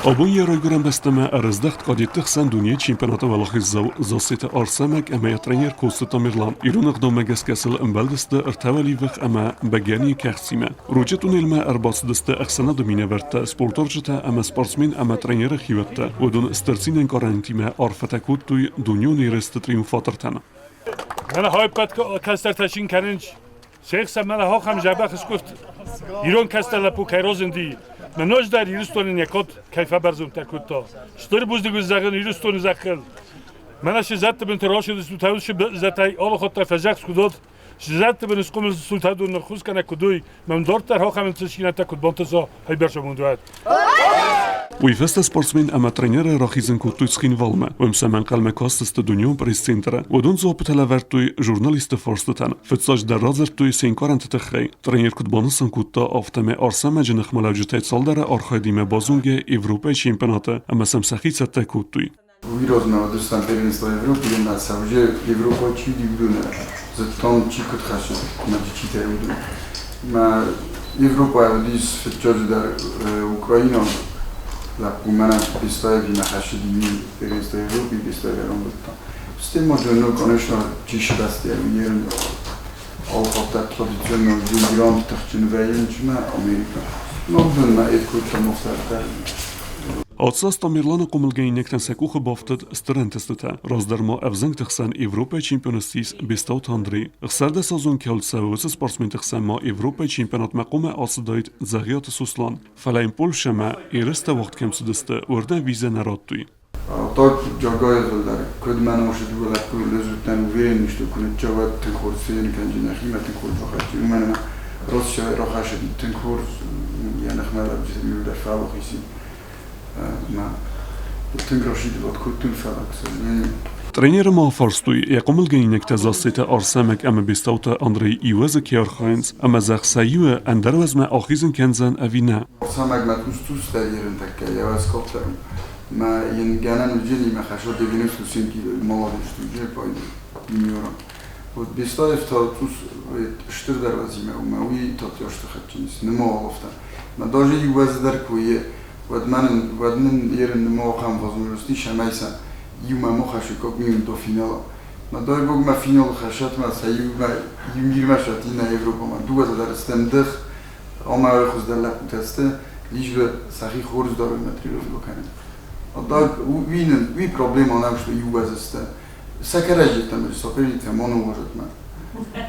Абон йӕ райгуырӕн бӕстӕмӕ ӕрӕздӕхт кадетты хсӕн дунейы чемпионаты уӕлахиздзау Зассеты Арсӕмӕг ӕмӕ йӕ тренер Коцты Тамерлан. Ирон ӕгъдаумӕ гӕсгӕ сыл ӕмбӕлдысты ӕртӕ уӕливых ӕмӕ бӕгӕныйы кӕхцимӕ. Ручъы туннелмӕ ӕрбацыдысты ӕхсӕнады минӕвӕрттӕ, спортуарзджытӕ ӕмӕ спортсмен ӕмӕ тренеры хиуӕттӕ. Уыдон стыр цинӕнкъарӕнтимӕ арфӕтӕ кодтой дунеон ерысты триумфатортӕн. Мӕнӕ хойппӕт кӕстӕртӕ цин кӕнынц. Се хсӕн мӕнӕ хохӕм дзӕбӕх скуывд ирон кӕстӕр лӕппу кӕй разынди, мӕ ноджыдӕр Ирыстонӕн йӕ код кӕй фӕбӕрзонддӕр кодта. Стыр бузныг уын зӕгъын Ирыстоны зӕххыл. Мӕнӕ цы зӕдты бынты рацыдыстут, уыцы зӕдтӕй алыхатт фӕзӕхст куыд уыд, цы зӕдты бын схъомыл султадон ныххус кӕнӕ куыд уый, мӕм дарддӕр хохӕм цысинӕдтӕ куыд бантыса, хӕйбӕрзонд уӕд. Уый фӕстӕ спортсмен ӕмӕ тренеры рахизын кодтой Цхинвалмӕ. Уым сӕм ӕнхъӕлмӕ кастысты дунеон пресс-центры. Уыдон дзуаппытӕ лӕвӕрдтой журналистты фарстытӕн. Фыццаджыдӕр радзырдтой се нкъарӕнты тыххӕй. Тренер куыд банысан кодта, афтӕмӕй Арсӕмӕджы ныхмӕлӕуджытӕй цалдӕры архайдимӕ базонгӕ Европӕйы чемпионаты ӕмӕ сӕм сӕхи цӕттӕ кодтой. Уый размӕ уыдыстӕм первенство Европы, ӕмӕ сӕ уже Европӕйы чи уыди, уыдоны зыдтам, чи куыд хӕссы ӕмӕ читӕй уыдон. Мӕ Европӕйы уыдис фыццаджыдӕр украинаг лӕппу, мӕнӕ Бестаевимӕ хӕссыди первенство Европы, Бестаев ӕрӕмбырдта. Стӕй ма ну, конечно, чи сбӕсти ерын алхатт традиционон грант тыхджын вӕййынц мӕ Америкӕ. Ма уыдонмӕ ӕд кодтам ӕфсӕдтӕ. Ацас Тамерланы хъомылгӕнинӕгтӕн сӕ къухы бафтыд стыр ӕнтыстытӕ. Раздӕр ма ӕвзӕнгты хсӕн Европӕйы чемпион ссис Бестауты Андрей. Ӕхсӕрдӕсазон кӕуыл цӕуы, уыцы спортсменты хсӕн ма Европӕйы чемпионатмӕ хъуамӕ ацыдаид Дзӕгъиаты Сослан, фӕлӕ йын Польшӕмӕ ерыстӕ уагъд кӕм цыдысты, уырдӕм визӕ нӕ радтой. Так Джагаевыл дӕр куыд мӕ носыд лӕппу лӕзудтӕн уверен, что куы ныццӕуӕд тынг хорз фенын кӕнджын нӕхимӕ тынг хорз бахатти, уымӕн ӕмӕ Россия рахӕссыди тынг хорз йӕ ныхмӕ лӕуджыты иуылдӕр фӕлахиси мӕ тынг расидыват кодтон, фӕлӕ, к сожалению. Тренеры ма афарстой, йӕ хъомылгӕнинӕгтӕ Зассеты Арсӕмӕг ӕмӕ Бестауты Андрей иуӕзы кӕй архайынц ӕмӕ зӕгъ сӕ иуы ӕндӕр уӕзмӕ ахизын кӕндзӕн ӕви нӕ. Арсӕмӕгмӕ тус-тустӕ ерынтӕккӕ йӕ уӕз кодта. Мӕ йын гӕнӕн уыджени мӕ хӕсо 97 кило молодежь уже пойду юниором. Вот Бестаев та цъус стырдӕр уӕзимӕ у, мӕ уый татьясты хӕдджынис, нымӕуаловтӕ. Мӕ даже иу уӕзы дӕр куы уйы, уӕд мӕнӕн, уӕд нын ерын нымӕуахӕм возможность ис, ӕмӕ сӕ иумӕ мохӕсы как минимум до финала. Мӕ дай бог мӕ финалы хӕсатмӕ сӕ иумӕ иу мирмӕ сӕт иннӕ Европӕмӕ дыууӕ дӕр стӕм дых, ӕмӕ хуыздӕр лӕппутӕ сты, лишь бы сӕхи хорз дарой мӕ тренировкӕ кӕнын. А так уый нын, уый проблема нӕу, что иу уӕзы сты. Сӕ кӕрӕдзитӕм соперниктӕ ма ныууадзӕт мӕ.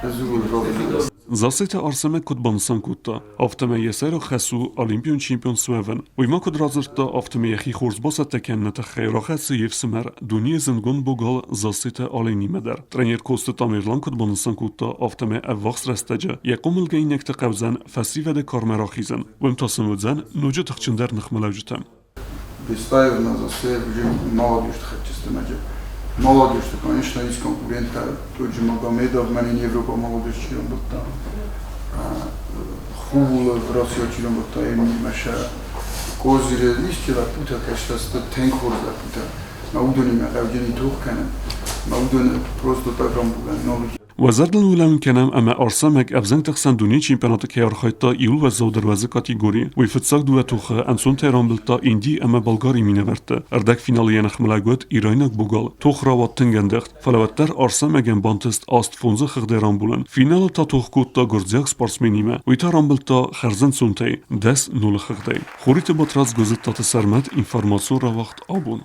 Ӕз ууыл разы. Зассеты Арсӕмӕг куыд банысан кодта, афтӕмӕй йӕ сӕйраг хӕс у олимпион чемпион суӕвын. Уый ма куыд радзырдта, афтӕмӕй йӕхи хорз бацӕттӕ кӕныны тыххӕй рахӕцы йе фсымӕр, дунейы зындгонд богал Зассеты Алениимӕ дӕр. Тренер Коцты Тамерлан куыд банысан кодта, афтӕмӕй ӕввахс рӕстӕджы йӕ хъомылгӕнинӕгты хъӕудзӕн фӕсивӕды кармӕ рахизын. Уым та сын уыдзӕн ноджы тыхджындӕр ныхмӕлӕуджытӕ. Бестаевна Зассеев уже молодежь хӕдчыстымӕджы. Молодежь, конечно, есть конкурента, тот же Магомедов, мӕнӕн Европа молодежь чи рамбылдта. Хулов Россия чи рамбылдта, Маша Козырев, исти лӕппутӕ, кӕстӕрты тынг хорз лӕппутӕ. Мӕ уыдонимӕ хъӕуджыни тох кӕнын. Мӕ уыдоны просто так рамбулӕн нал уыди. Уӕ зӕрдыл уылӕн кӕнӕм ӕмӕ Арсӕмӕг ӕвзӕнгты хсӕн дунейы чемпионаты кӕй архайдта иууыл уӕззаудӕр уӕзы категорийы, уый фыццаг дыууӕ тохы ӕнцонтӕй рамбылдта Инди ӕмӕ Болгарийы минӕвӕртты. Ӕрдӕгфиналы йӕ ныхмӕлӕг уыд ирайнаг богал. Тох рауад тынг ӕндӕгъд, фӕлӕ уӕддӕр Арсӕмӕгӕн бантыст аст фондзы хыгъдӕй рамбулын. Финалы та тох кодта гуырдзиаг спортсменимӕ, уый та рамбылдта хӕрзӕнцонтӕй 10-0 хыгъдӕй. Хуриты Батрадз Гуызыттаты Сӕрмӕт информацион рауагъд абон.